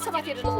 ሰባት እየ ዘለኹ።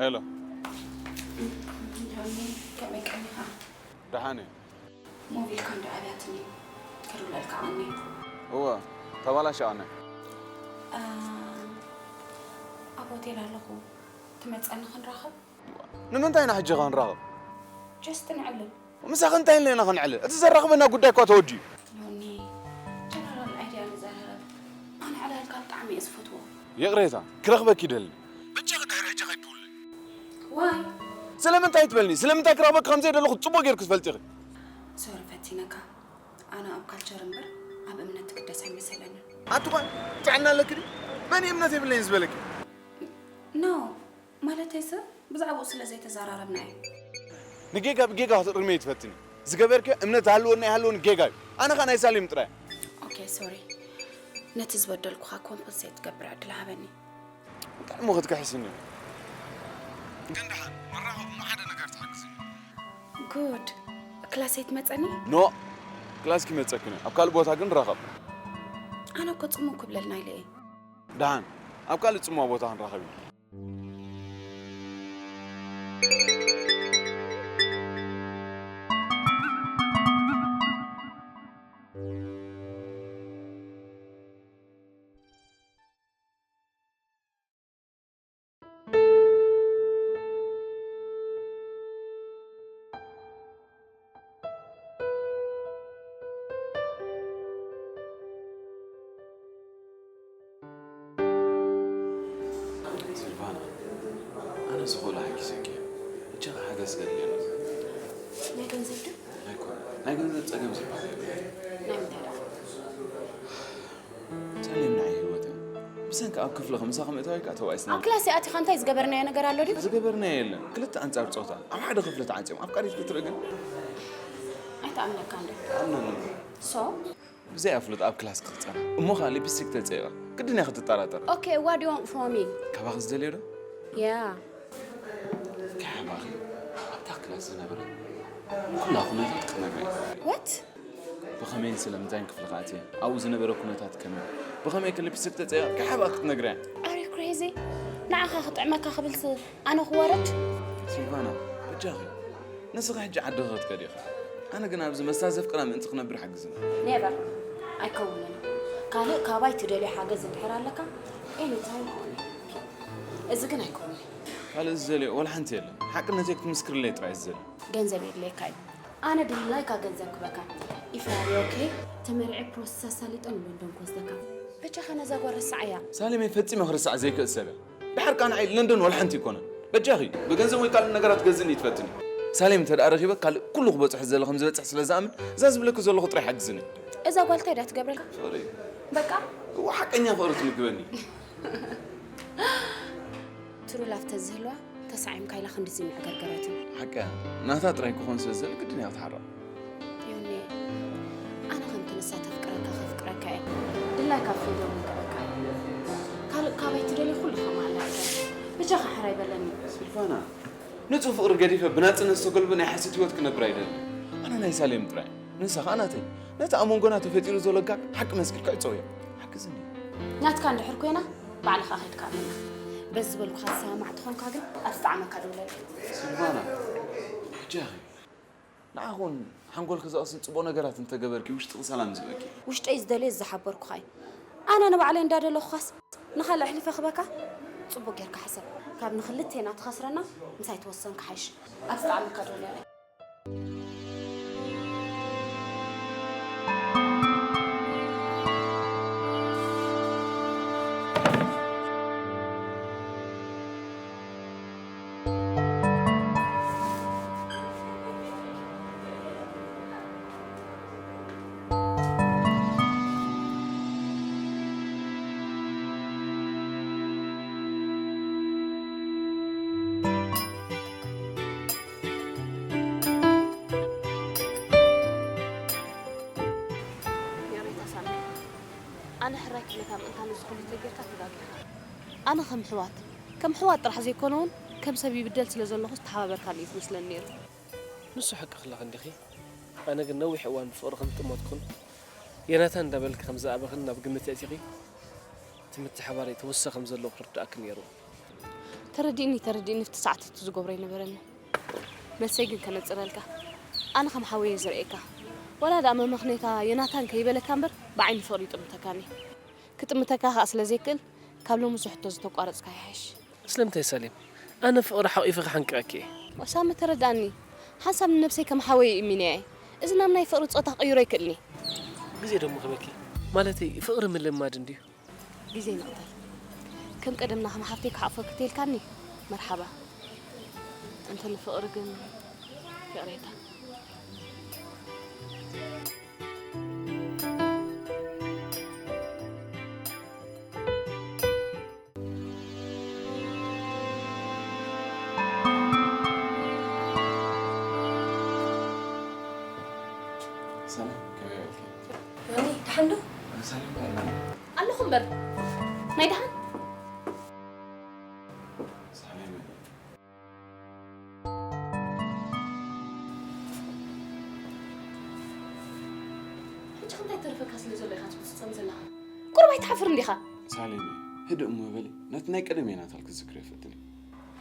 ሄሎ። ዳኒ፣ ከመይ ቀኒኻ? ደሓን እየ። ሞቢልካ እንዶ ኣብያትኒ፣ ክድውለልካ ቀኒ። እወ፣ ተባላሽኣነ። ኣብ ሆቴል ኣለኹ፣ ትመጸኒ ክንራኸብ? ንምንታይ ኢና ሕጂ ኸንራኸብ? ጀስት ንዕልል። ምሳኺ እንታይ ኢልና ኢና ኸንዕልል? እቲ ዘራኽበና ጉዳይ እኳ ተወዲኡ። ዮኒ፣ ጀነራል ኣይድያ ንዘራረብ። ኣነ ዕላልካ ብጣዕሚ እየ ዝፈትዎ። ይቕሬታ፣ ክረኽበኪ ይደሊ። በጃኺ ድሕሪ ሕጂ ከይትድውሊ። ዋይ? ስለምንታይ ትበልኒ? ስለምንታይ ክረኽበኪ ከም ዘይደለኹ ጽቡቕ ጌርኪ ትፈልጢ ኢኺ። ሶሪ ፈቲነካ። ኣነ ኣብ ካልቸር እምበር ኣብ እምነት ትግደስ ኣይመሰለንን። ኣቲ ጓል፣ ጥዕና ኣለኪ ድዩ? መን እዩ እምነት የብለይን ዝበለኪ? ኖ፣ ማለተይስ ብዛዕባኡ ስለ ዘይተዘራረብና እዩ። ንጌጋ ብጌጋ ክትእርምዮ ትፈትኒ። ዝገበርክዮ እምነት ዝሃልወኒ ኣይሃልወኒ ጌጋ እዩ። ኣነ ኸኣ ናይ ሳሌም ጥራይ። ኦኬ፣ ሶሪ። ነቲ ዝበደልኩኻ ኮምፐንሴት ትገብር ዕድል ሃበኒ። እንታይ እሞ ክትክሕስኒ? ግን ደሓን መራኸቢ እሞ ሓደ ነገር ትሓግዝኒ። ጉድ። ክላሰይ ትመጸኒ? ኖ፣ ክላስ ክመጸክን እየ። ኣብ ካልእ ቦታ ግን ንራኸብ። ኣነ እኮ ጽምው ክብለልና ኢለ እየ። ደሓን ኣብ ካልእ ጽምዋ ቦታ ክንራኸብ ኢና። ሲልቫና፣ ኣነ ዝኽእሎ ሓጊዘኪ እየ። እጃኺ ሓገዝ ከድልየኒ። ናይ ገንዘብ ድዩ? ኣይኮነ፣ ናይ ገንዘብ ጸገም ዝበሃል የብለይን። ናይ ምንታይ ደኣ? ሳሌም ንዓይ ህይወት እያ። ብሰንኪ ኣብ ክፍልኺ ምሳኺ ምእታወይ ከኣ ተባኢስና። ኣብ ክላስ ኣቲኻ እንታይ ዝገበርናዮ ነገር ኣሎ ድዩ? ዝገበርናዮ የለን። ክልተ ኣንጻር ጾታ ኣብ ሓደ ክፍሊ ተዓጽዮም ኣፍቃሪት ክትርኢ ግን ኣይተኣምነካን ዶ? ኣምነኒ። ሶ? ብዘይ ኣፍልጦ ኣብ ክላስ ክትጸና እሞ ከኣ ሊፕስቲክ ተጸይባ ግድን እያ ክትጠራጠር። Okay, what do you want from me? ካባኺ ዝደልዮ ዶ? Yeah. ከሓባኺ ኣብታ ክላስ ዝነበረ ኩላ ኩነታት ክትነግራ እያ። What? ብኸመይን ስለምንታይን ክፍልኻ ኣትየ ኣብኡ ዝነበረ ኩነታት ከመይ ብኸመይ ከ ሊፕስቲክ ተጸይባ ከሓባኺ ክትነግራ እያ። Are you crazy? ንዓኻ ክጥዕመካ ክብልስ ኣነ ክዋረድ? ሲልቫና በጃኺ ንስኺ ሕጂ ዓድኺ ክትከዲ ኢኺ። ኣነ ግን ኣብዚ መስታ ዘፍቅራ ምእንቲ ክነብር ሓግዝኒ። Never። ኣይከውንን። ካልእ ካባይ ትደልዮ ሓገዝ እንድሕር ኣለካ anytime on። እዚ ግን ኣይከውንን። ካልእ ዝደልዮ ወላ ሓንቲ የለን። ሓቅነተይ ክትምስክርለይ ጥራይ ዝደልዮ። ገንዘብ የድልየካ እዩ። ኣነ ድላይካ ገንዘብ ክበካ። If you are okay፣ ተመሪዐ ፕሮሰስ ኣሳሊጠ ንሎንዶን ክወስደካ። በጃኻ ነዛ ጓል ርሳዓያ። ሳሌመይ ፈጺመ ክርስዓ ዘይክእል ሰብ እያ። ድሓር ከኣ ንዓይ ለንደን ወላ ሓንቲ ኣይኮነን። በጃኺ ብገንዘብ ወይ ካልእ ነገራት ክገዝእኒ ይትፈትኒ። ሳሌም እንተ ደኣ ረኺበ ካልእ ኩሉ ክበጽሖ ዝደለ ከም ዝበጽሕ ስለ ዝኣምን እዛ ዝብለኪ ዘለኹ ጥራይ ሓግዝኒ። እዛ ጓል እንታይ ደኣ ትገብረካ? ፍቕሪ በቃ እዋ ሓቀኛ ፍቕሪ ትምግበኒ። ትሩ ላቭ ተዝህልዋ ተሳዒምካ ኢላ ክንድዚ መዕገርገረትን። ሓቀ ናታ ጥራይ ክኾን ስለ ዝደሊ ግድን እያ ክትሓርቕ። ዮኒ ኣነ ከምቲ ንሳ ተፍቅረካ ከፍቅረካ እየ። ድላይካ ፍሪዶም ይገበካ። ካልእ ካባይ ትደልዮ ኩሉ ከማላካ። ብጃኻ ሕራይ በለኒ። ሲልቫና ንጹህ ፍቕሪ ገዲፈ ብናጽነት ዝተገልበ ናይ ሓሰት ህይወት ክነብር ኣይደልን። ኣነ ናይ ሳሌም ጥራይ ንሳ ኸኣ ናተይ። ነቲ ኣብ መንጎና ተፈጢሩ ዘሎ ጋግ ሓቂ መስኪልካ ዕጸውዮ። ሓግዝኒ። ናትካ እንድሕር ኮይና ባዕልኻ ከይድካ ኣመና። በዚ ዝበልኩኻ ዝሰማማዕ ተኾንካ ግን ኣብ ዝጠዓመካ ደውለለይ። ሲልቫና ሕጃኺ ንዓኹን ሓንጎልኪ ዘቕስን ጽቡቕ ነገራት እንተገበርኪ ውሽጥኺ ሰላም ዝህበኪ። ውሽጠይ ዝደልዮ ዝሓበርኩኻ እዩ። ኣነ ንባዕለይ እንዳደለኹኻስ ንኻልእ ኣሕሊፈ ክበካ ጽቡቕ ጌርካ ሕሰብ። ካብ ንኽልቴና ትኸስረና ምሳይ ትወሰንካ ሓይሽ። ኣብ ዝጠዓመካ ደውለለይ። ነታ ምእንታን እዚ ኩሉ ተጌርካ ተጋጊኻ። ኣነ ከም ሕዋት፣ ከም ሕዋት ጥራሕ ዘይኮነ እውን ከም ሰብ ይብደል ስለ ዘለኹ ዝተሓባበርካኒ እዩ ዝመስለኒ ነይሩ። ንሱ ሓቅኺ ኣለኺ እንዲኺ። ኣነ ግን ነዊሕ እዋን ብፍቕሪ ከም ዝጥመትኩን ዮናታን እንዳበልኪ ከም ዝኣበኽን ናብ ግምት የእቲኺ፣ እቲ ምትሕባረይ ተወሳኺ ከም ዘለዎ ክርድኣኪ ነይሩ። ተረዲእኒ፣ ተረዲእኒ፣ ኣብቲ ሰዓት እቲ ዝገብሮ ኣይነበረኒ። መልሰይ ግን ከነጽረልካ። ኣነ ከም ሓወይ እየ ዝርእየካ። ዋላ ደኣ መመኽነይታ ዮናታን ከይበለካ እምበር ብዓይኒ ፍቕሪ ይጥምተካኒ። ክጥምተካ ከኣ ስለ ዘይክእል ካብ ሎሚ እዚ ሕቶ ዝተቋረጽካ ይሓይሽ። ስለምንታይ ሳሌም? ኣነ ፍቕሪ ሓቒፈ ክሓንቅቐኪ እየ። ሳሚ ተረድኣኒ። ሓንሳብ ንነብሰይ ከም ሓወይ እሚነያ እየ። እዚ ናብ ናይ ፍቕሪ ጾታ ክቕይሮ ኣይክእልን እየ። ግዜ ደሞ ክበኪ። ማለተይ ፍቕሪ ምልማድ እንድዩ። ግዜ ንቕተል። ከም ቀደምና ከም ሓፍተይ ክሓቕፈኪ ተይልካኒ መርሓባ። እንተ ንፍቕሪ ግን ይቕሬታ። ሰላም፣ ከመይ ውዒልኪ? ዮኒ፣ ደሓን ዶ? ሰላም በዓል። ኣለኹ እምበር። ናይ ደሓን? ሰላም። ሕጂ እንታይ ተርፈካ ስለ ዘሎ ኢኻ ትምጽጸን ዘለኻ? ቁሩብ ኣይትሓፍርን ዲኻ? ሳሌም፣ ህድእ እሞ በሊ። ነቲ ናይ ቀደም ዮናታን ክትዝክርዮ ፈትኒ።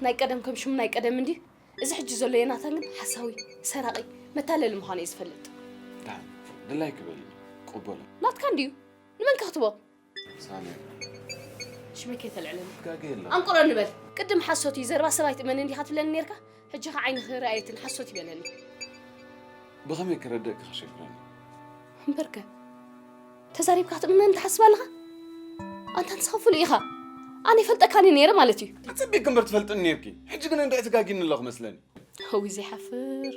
ናይ ቀደም ከም ሽሙ ናይ ቀደም እንድዩ። እዚ ሕጂ ዘሎ ዮናታን ግን ሓሳዊ፣ ሰራቒ፣ መታለሊ ምዃኑ እየ ዝፈልጥ። ደሓን፣ ድላይኪ በሊ። ቅበሎ። ናትካ እንድዩ። ንመን ከ ክትቦ? ሳሌም። ሽመይ ከይተልዕለኒ። ጋገ የላ። ኣንቁረኒ በል። ቅድም ሓሶት እዩ፣ ዘረባ ሰብ ኣይትእመንን ዲኻ ትብለኒ ነርካ? ሕጂ ኸ ዓይንኺ ርኣየትን ሓሶት ይበለኒ። ብኸመይ ክረድእኪ ከሸግረኒ? እምበርከ ተዛሪብካ ክትእመን ትሓስብ ኣለኻ? ኣንታ ንስኻ ፍሉይ ኢኻ። ኣነ ይፈልጠካኒ ነይረ ማለት እዩ። ኣጸቢቕኪ እምበር ትፈልጥኒ ነርኪ። ሕጂ ግን እንድዒ ትጋጊኒ ኣለኹ መስለኒ። እውይ ዘይሓፍር።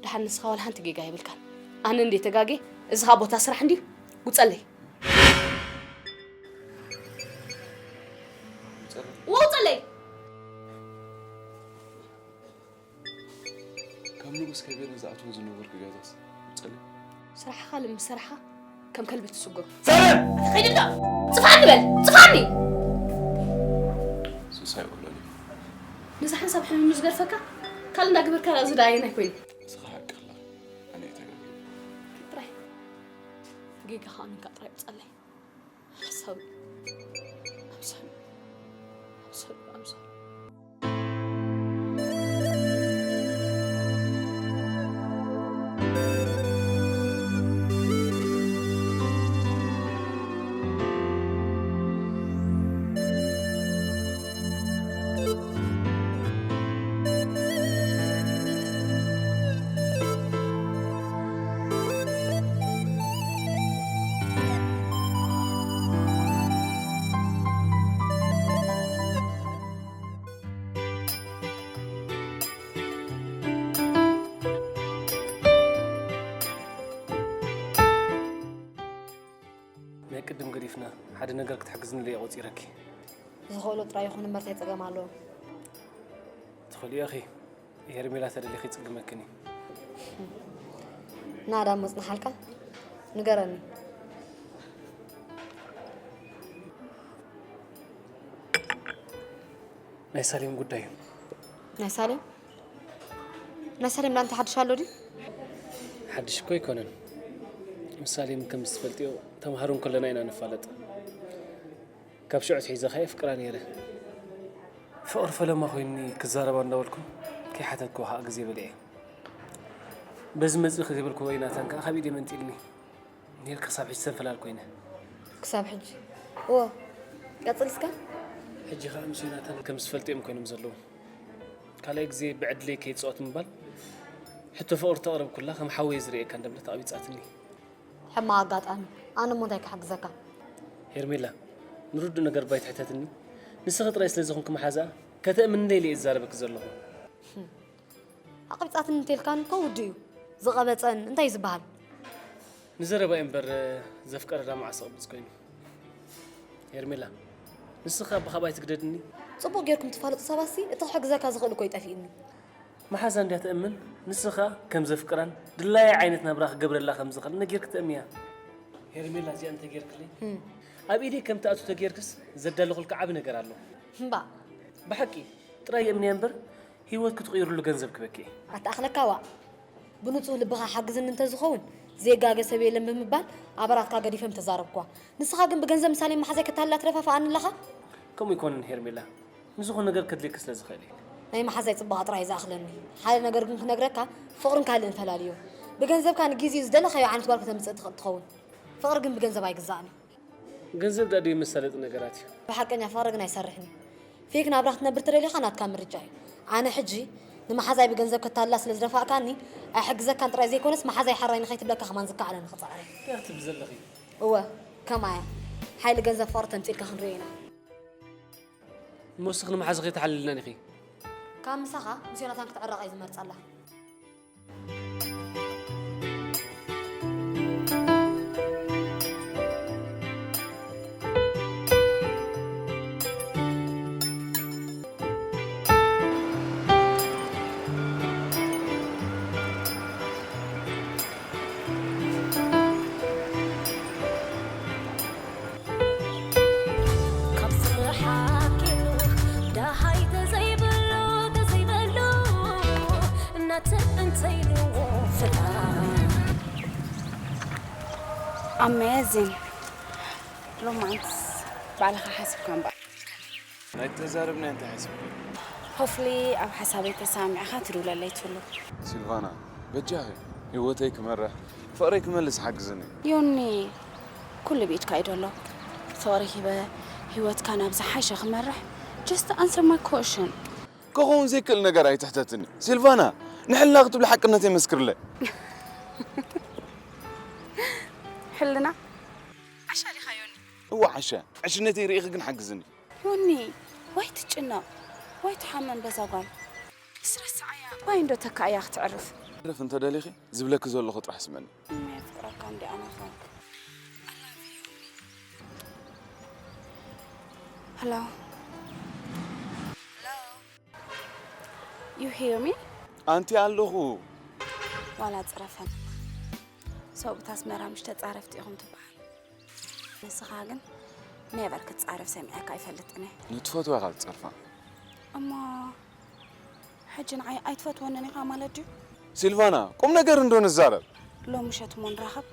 ደሓን ንስኻ ዋላ ሓንቲ ጌጋ የብልካን። ኣነ እንዴ ተጋጌ፣ እዚ ኸኣ ቦታ ስራሕ እንድዩ። ውጸለይ። ውጸለይ። ካብ ንጉስ ከቢረ ዝኣትዎ ዝነበርኩ ገዛስ ውጸለይ። ስራሕኻ ልምሰራሕኻ ከም ከልቢ ትስጎ። ሰላም! ኣታ ከይድ እንዳ! ጽፋኒ በል! ጽፋኒ! ሱሳይ ወሎኒ። ነዚ ሓንሳብ ሕምም ዝገድፈካ ካልእ እንዳገበርካ ደኣ እዚ ደኣ ኣየናይ ኮይኑ? እስኻ ሓቂ ኣለኻ። ኣነ እየ ተጋግየ። ጥራይ ጌጋ ከኣ ምንካ ጥራይ ብጸለይ። ሓሳዊ። ኣምሳሉ። ኣምሳሉ፣ ኣምሳሉ። ናይ ቅድም ገዲፍና ሓደ ነገር ክትሕግዝኒ ኢለ እየ ቆጺረኪ። ዝኽእሎ ጥራይ ይኹን እምበር እንታይ ጸገም ኣለዎ? ትኽእልዮ ኢኺ። ሄርሜላ ተደሊኺ ይጽግመክን እዩ። ና ዳሞ ጽንሓልካ ንገረኒ። ናይ ሳሌም ጉዳይ እዩ። ናይ ሳሌም ናይ ሳሌም ዳንታ ሓድሽ ኣሎ ድዩ? ሓድሽ እኮ ኣይኮነን። ምስ ሳሌም ከም ዝትፈልጥዮ ተምሃሮ እንከለና ኢና ንፋለጥ። ካብ ሽዑ ኣትሒዘ ከኣ የፍቅራ ነይረ። ፍቕሪ ፈለማ ኮይኑኒ ክዛረባ እንዳበልኩ ከይሓተትኩ ከኣ ግዜ በሊዐ። በዚ መጽእኺ ዘይበልክዎ ዮናታን ከኣ ካብ ኢደይ መንጢልኒ። ኔርኪ ክሳብ ሕጂ ሰንፈላል ኮይነ። ክሳብ ሕጂ? እወ። ቀጽል እስከ። ሕጂ ከኣ ምስ ዮናታን ከም ዝፈልጡ እዮም ኮይኖም ዘለዉ። ካልኣይ ግዜ ብዕድለይ ከይጻወት ምባል ሕቶ ፍቕሪ ተቕርብ ኩላ ከም ሓወየ ዝርእየካ እንደምነት ኣቕቢጻትኒ። ሕማቕ ኣጋጣሚ። ኣነ እሞ እንታይ ክሕግዘካ? ሄርሜላ፣ ንርዱእ ነገር ባይ ትሕተትኒ። ንስኺ ጥራይ ስለ ዝኾንኪ መሓዛኣ ከተእምኒ ኢለ እየ ዝዛረበኪ ዘለኹ። ኣቕቢጻትኒ እንተልካኒ እኮ ውዱእ እዩ። ዝቐበጸን እንታይ እዩ ዝበሃል? ንዘረባ እዩ እምበር ዘፍቀረ ዳ መዓስ ክቕብጽ ኮይኑ። ሄርሜላ፣ ንስኺ ኣቦኻ ባይ ትግደድኒ። ጽቡቕ ጌርኩም ትፋለጡ ሰባትሲ እቲ ክሕግዘካ ዝኽእል እኮ እዩ ጠፊእኒ። መሓዛ እንድያ ተእምን፣ ንስኻ ከም ዘፍቅራን ድላያ ዓይነት ናብራ ክገብረላ ከም ዝኽእል ነጊርኪ ተእምያ። ሄርሜላ እዚኣ እንተጌርክለይ፣ ኣብ ኢደይ ከም ትኣቱ ተጌርክስ ዘዳለኹልካ ዓቢ ነገር ኣሎ። እምባ። ብሓቂ ጥራይ የእምንያ እምበር ህይወት ክትቕይርሉ ገንዘብ ክበኪ እየ። ኣተኣኽለካ ዋእ። ብንጹህ ልብኻ ሓግዝኒ እንተዝኸውን፣ ዘይጋገ ሰብ የለን ብምባል ኣባላትካ ገዲፈ ምተዛረብኩዋ። ንስኻ ግን ብገንዘብ ምሳሌ መሓዛይ ከተታልላ ትደፋፍኣኒ ኣለኻ? ከምኡ ኣይኮነን ሄርሜላ። ንዝኾነ ነገር ከድልየኪ ስለ ዝኽእል እየ። ናይ መሓዛይ ጽባቐ ጥራይ እዩ ዝኣኽለኒ። ሓደ ነገር ግን ክነግረካ፣ ፍቕርን ካልእን ፈላልዮ። ብገንዘብካ ንግዜኡ ዝደለኻዮ ዓይነት ጓል ከተምጽእ ትኽእል ትኸውን። ፍቕሪ ግን ብገንዘብ ኣይግዛእን እዩ። ገንዘብ ደኣ ድዩ መሳለጢ ነገራት እዩ? ብሓቀኛ ፍቕሪ ግን ኣይሰርሕን እዩ። ፌክ ናብራ ክትነብር ትደልኻ ናትካ ምርጫ እዩ። ኣነ ሕጂ ንመሓዛይ ብገንዘብ ከታልላ ስለ ዝደፋእካኒ ኣይሕግዘካን ጥራይ ዘይኮነስ መሓዛይ ሓራይ ንኸይትብለካ ከማን ዝከኣለኒ ክጽዕር እየ። እንታይ ክትብሊ ዘለኺ? እወ፣ ከምኣ እያ። ሓይሊ ገንዘብ ፍቕሪ ተምጺልካ ክንሪኦ ኢና። እሞ ንስኺ ንመሓዛኺ ተሓልልናን ኢኺ? ካብ ምሳኻ ምስ ዮናታን ክትዕረቕ እየ ዝመርጸላ። ካብ ስራሕ ሓኪሉ ደሃይ ተዘይብሉ፣ ተዘይብሉ እናተ እንተይልዎ ፍላ። ኣሜዚን። ሎማዓንትስ ባዕልኻ ሓሲብካ እምበኣር። ናይ ተዛረብና እንታይ ሓሲብካ? ሆፍሊ ኣብ ሓሳበይ ተሰማሚዕኻ ትድውለለይ ትህሉ። ሲልቫና፣ በጃኺ ህይወተይ ክመርሕ፣ ፍቕረይ ክመልስ ሓግዝኒ። ዮኒ፣ ኩሉ ብኢድካ እዩ ዘሎ። ፍቕሪ ሂበ ህይወትካ ናብ ዝሓሸ ክመርሕ፣ just answer my question። ክኸውን ዘይክእል ነገር ኣይትሕተትኒ። ሲልቫና፣ ንሕልና ክትብሊ ሓቅነተይ መስክርለይ። ሕልና? ዓሻ ዲኻ ዮኒ? እወ ዓሻ። ዕሽነተይ ርኢኺ ግን ሓግዝኒ። ዮኒ፣ ዋይ ትጭነቕ፣ ዋይ ትሓመም በዛ ጓል። እስረስዓያ፣ ዋይ እንዶ ተካእያ ክትዕርፍ። ዕረፍ እንተደሊኺ፣ ዝብለኪ ዘለኹ ጥራሕ ስመኒ። እመ የፍቅረካ እንዲ ኣነ ኸ። I love you ዮኒ። Hello። Hello። You hear me? ኣንቲ ኣለኹ። ዋላ ጽረፈን። ሰብኡት ኣስመራ ምሽ ተጻረፍቲ ኢኹም ትበሃል። ንስኻ ግን ኔቨር ክትጻረፍ ሰሚዐካ ኣይፈልጥን እየ። ንትፈትዋ ኢኻ ትጸርፋ። እሞ ሕጂ ንዓይ ኣይትፈትወንን ኢኻ ማለት ድዩ? ሲልቫና፣ ቁም ነገር እንዶ ንዛረብ። ሎሚ ምሸት እሞ ንራኸብ።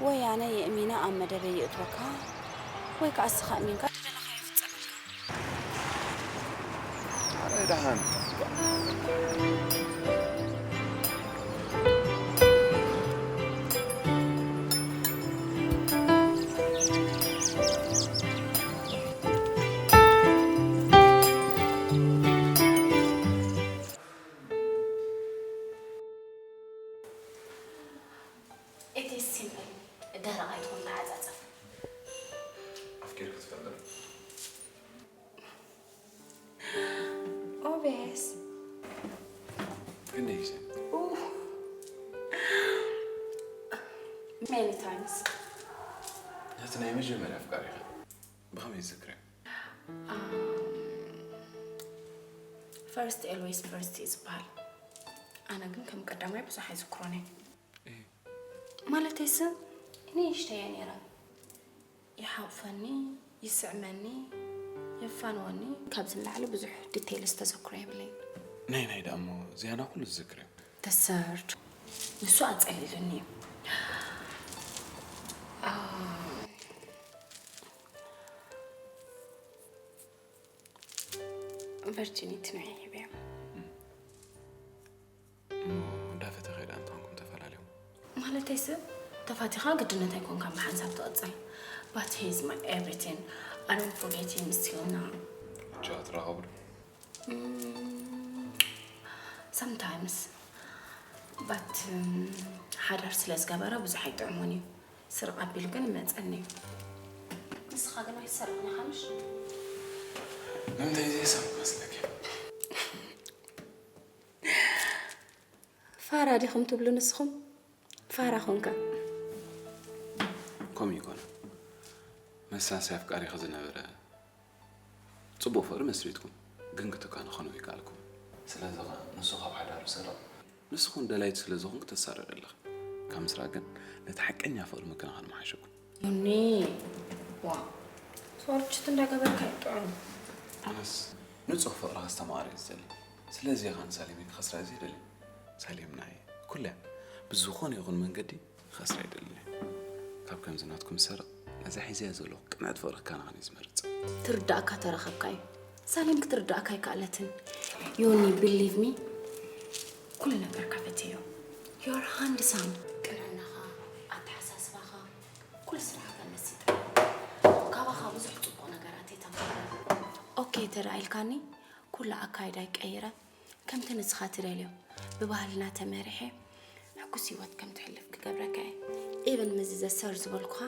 ወይ ኣነ የእሚነ ኣብ መደበይ የእትወካ፣ ወይ ከኣ እስኻ ኣሚንካ ዝደለኻዮ ፍጸመልካ። ኣረ ደሓን። It is simple. ደረቕ ኣይትኹን ተዓጻጸፍ። ኣፍቂርኪ ትፈልጥ? Obvious. ክንደይ ግዜ? Ooh. Many times. ነቲ ናይ መጀመርያ ኣፍቃሪኻ ብኸመይ ትዝክርዮ? Um, first always first እዩ ዝበሃል። ኣነ ግን ከም ቀዳማይ ብዙሕ ኣይዝክሮን እየ። እህ። ማለተይስ ንእሽተይ እየ ነይረ። ይሓቑፈኒ፣ ይስዕመኒ፣ የፋንወኒ። ካብዚ ንላዕሊ ብዙሕ ዲቴይልስ ተዘክሮ የብለይን። ናይ ናይ ደኣ እሞ ዝያዳ ኩሉ ዝዝክር እዩ። The third። ንሱ ኣጸሊሉኒ እዩ። ቨርጂኒቲ ናይ ሂበያ። እሞ እንዳፈተኸ ደኣ እንተኾንኩም ተፈላለዮም? ማለተይ ሰብ ተፋቲኻ ግድነት ኣይኮንካን ብሓንሳብ ትቕጽል። But he's my everything. I don't forget him still now. ሕጂ ትራኸቡ ዶ? Mm, sometimes. But, um, ሓዳር ስለ ዝገበረ ብዙሕ ኣይጥዕሞን እዩ። ስርቕ ኣቢሉ ግን ይመጸኒ እዩ። ንስኻ ግን ኣይትሰርቕን ኢኻ ምሽ? ንምንታይ ዘይሰምዕ መስለኪ? ፋራ ዲኹም ትብሉ ንስኹም? ፋራ ኾንካ። ከምኡ ይኮነ። መሳሰይ ኣፍቃሪኺ ዝነበረ ጽቡቕ ፍቕሪ መስሪትኩም፣ ግን ክትካኑ ኸነው ኣይከኣልኩም። ስለዚ ኸኣ ንሱ ካብ ሓዳሩ ይሰርቕ፣ ንስኹም ደላይቱ ስለ ዝኾንኩ ተሳርር ኣለኺ። ካብ ምስራቕ ግን ነቲ ሓቀኛ ፍቕሪ ምክንኻን ምሓሸኩም። ዮኒ፣ ዋ፣ ሶርችት እንዳገበርካ ይጥዑም። ኣነስ ንጹህ ፍቕሪ ከስተማቕር እየ ዝደሊ። ስለዚ ኢኻ ንሳሌም ክኸስራ ዘይደሊ። ሳሌም ናይ ኩለ ብዝኾነ ይኹን መንገዲ ክኸስራ ኣይደልን እየ። ካብ ከምዚ ናትኩም ዝሰርቕ ነዛ ሒዘያ ዘለኹ ቅንዕቲ ፍቕሪ ክከናኸን እየ ዝመርጽ። ትርዳእካ ተረኸብካዩ። ሳሌም ክትርዳእካ ኣይከኣለትን። ዮኒ፣ believe me፣ ኩሉ ነገርካ ፈትዮ። You're handsome። ቅንዕናኻ፣ ኣተሓሳስባኻ፣ ኩሉ ስራሕካ መሲጠ። ካባኻ ብዙሕ ጽቡቕ ነገራት እየ ተማሂረ። ኦኬ ተራኢልካኒ፣ ኩሉ ኣካይዳ ይቀይረ። ከምቲ ንስኻ ትደልዮ፣ ብባህልና ተመሪሐ፣ ሕጉስ ህይወት ከም ትሕልፍ ክገብረካ እየ። ኢቨን ምስዚ ዘሰር ዝበልኩኻ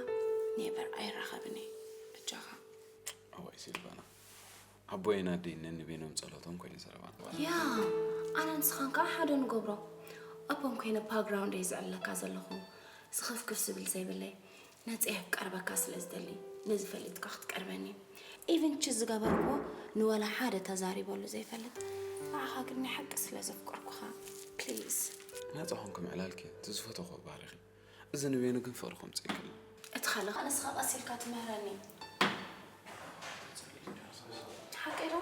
ኔቨር ኣይራኸብን እየ። በጃኻ። እዋይ ሲልቫና፣ ኣቦይን ኣደይን ነንበይኖም ጸሎቶም ኮይኑ ዘረባና። ያ፣ ኣነ ንስኻን ከዓ ሓደ ንገብሮ። ኣቦን ኮይነ ባክግራውንድ እየ ዝዕለካ ዘለኹ። ስኽፍክፍ ዝብል ዘይብለይ። ነፂ ክቀርበካ ስለ ዝደሊ፣ ነዚ ፈሊጥካ ክትቀርበኒ። ኢቨን ቺ ዝገበርክዎ ንወላ ሓደ ተዛሪበሉ ዘይፈልጥ። ንዓኻ ግን ናይ ሓቂ ስለ ዘፍቀርኩኻ፣ ፕሊዝ። ናጻ ኾንኩም ዕላልኪ፣ እቲ ዝፈተኹዎ ባህሪኺ። እዚ ንበይኑ ግን ፍቕሪ ከምጽእ ይክእል። እቲ ካልእ ንስኻ ቀስ ኢልካ ትምህረኒ። ሓቂ ዶ?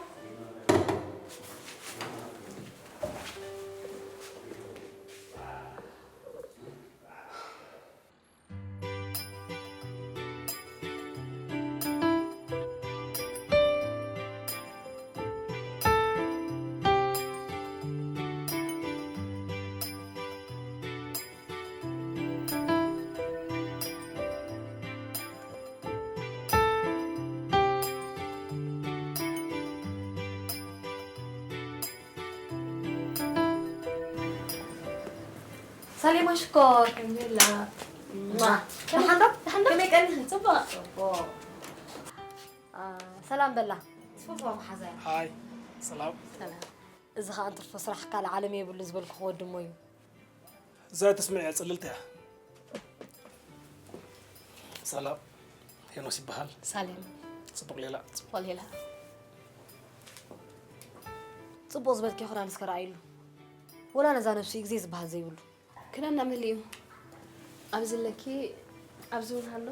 ሰሊማ ሽኮር። ሄርሜላ። ማ። ደሓን ዶ? ደሓን ዶ? ከመይ ቀኒኺ? ጽቡቕ። ጽቡቕ። አ፣ ሰላም በላ። ትፈትዋ መሓዛያ። ሃይ። ሰላም። ሰላም። እዚ ኸኣ እንትርፎ ስራሕ ካልእ ዓለም የብሉ ዝበልኩ ክወድሞ እዩ። እዛ ትስምዕ እያ፣ ጽልልቲ እያ። ሰላም፣ ሄኖስ ይበሃል። ሳሌም። ጽቡቕ ሌላ። ጽቡቕ ሌላ። ጽቡቕ ዝበልኪ ይኹን ኣነስ ከረኣይሉ። ወላ ነዛ ነብሱ እዩ ግዜ ዝበሃል ዘይብሉ። ክዳና መሊኡ። ኣብዚ ኣለኪ፣ ኣብዚ እውን ኣሎ።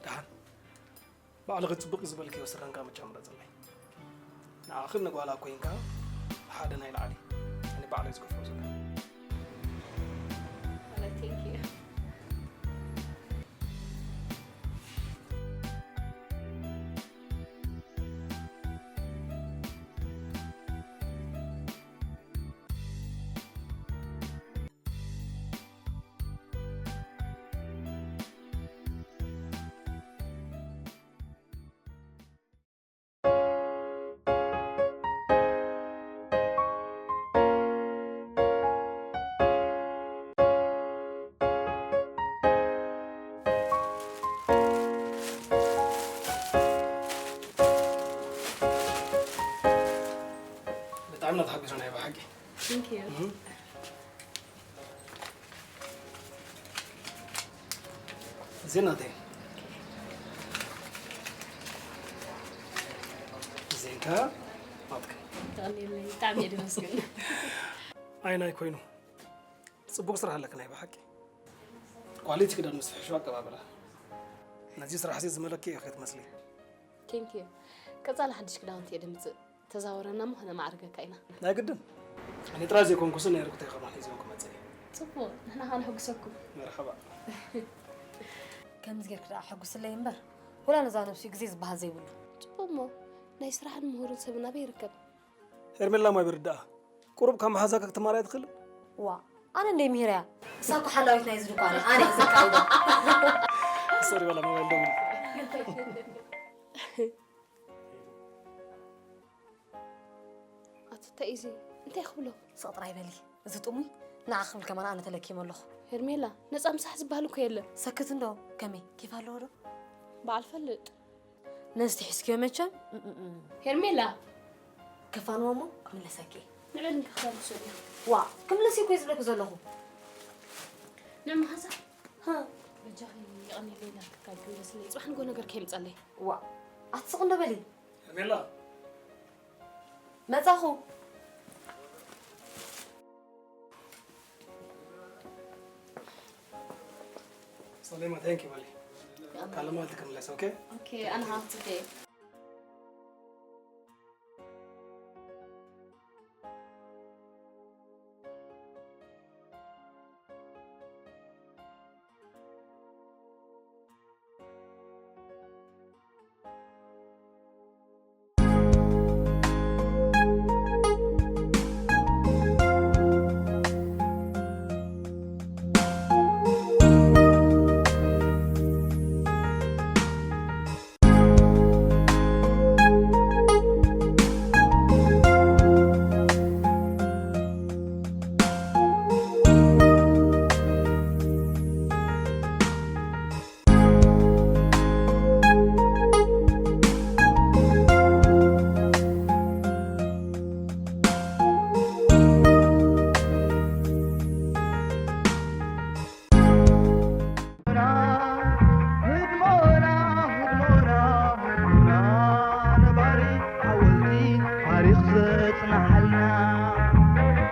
ደሓን ባዕልኺ ጽቡቕ ዝበልክዮ ስረን ካምቻ ምረጽለይ። ንዓኺ ንጓላ ኮይንካ ሓደ ናይ ላዕሊ። ኣነ ባዕለይ ዝገፍኦ ዘለኹ። Well, I thank you. ብጣዕሚ ኢና ተሓጒስና ናይ ብሓቂ። Thank you. ዜናተይ ዜንካ ናትካ። ተቐኒለይ፣ ብጣዕሚ እየ ደመስግን። ኣይ ናይ ኮይኑ ጽቡቕ ስራሕ ኣለካ ናይ ብሓቂ። ኳሊቲ ክዳን ምስ ፍሕሹ ኣቀባብላ ነዚ ስራሕ እዚ ዝመለኪ ኢኺ ክትመስሊ። Thank you። ቀጻሊ ሓድሽ ክዳውንቲ እየ ደምጽእ። ተዛወረና እሞ ከነማዕርገካ ኢና። ናይ ግድን። ኣነ ጥራይ ዘይኮንኩስ ናይ ርክተይ ከማን ሒዘ ክመጽእ እየ። ጽቡቕ፣ ንሕና ከኣ ነሐጉሰኩም። መርሓባ። ከምዚ ጌርክ ደኣ ኣሐጉስለይ እምበር፣ ወላ ነዛ ነብሱ ግዜ ዝበሃል ዘይብሉ። ጽቡቕ እሞ፣ ናይ ስራሕን ምሁርን ሰብን ኣበይ ይርከብ? ሄርሜላ ማይ በርድ ደኣ ቁሩብ ካብ መሓዛካ ክትማርያ ትኽእል? ዋ፣ ኣነ እንደ ምሂረያ። እሳ እኮ ሓላዊት ናይዚ ድኳን እያ፣ ኣነ እየ ዘካይዶ። ሶሪ፣ ዋላ ሞባይል ደውል። ኣቶ እንታይ እዩ እዚ? እንታይ ክብሎ? ስቕ ጥራይ በሊ። እዚ ጥሙይ ንዓ ክብል ከማን ኣነ ተለኪመ ኣለኹ። ሄርሜላ፣ ነጻ ምሳሕ ዝበሃል እኮ የለን። ሰክት እንዶ፣ ከመይ? ኬፍ ኣለዎ ዶ? በዓል ፈልጥ። ነዚ ትሒዝክዮ መቸም። እም፣ እም፣ እም። ሄርሜላ። ከፋንዎ እሞ ክምለሰኪ። ንዕል እንካ ክሳብ ዝሰድያ። ዋ፣ ክምለስ እኮ ዝብለኩ ዘለኹ። ንመሓዛ። ሃ። በጃኺ የቐንየለይ ኢላ ክትካል ክምለስለይ። ጽባሕ ንጎ ነገር ከይምጻለይ። ዋ፣ ኣትስቕ እንዶ በሊ። ሄርሜላ። መጻኹ። ሰሌማ፣ thank you በሊ። ካልእ መዓልቲ ክምለስ፣ ኦኬ? ኦኬ፣ ኣነ ሃፍትከ።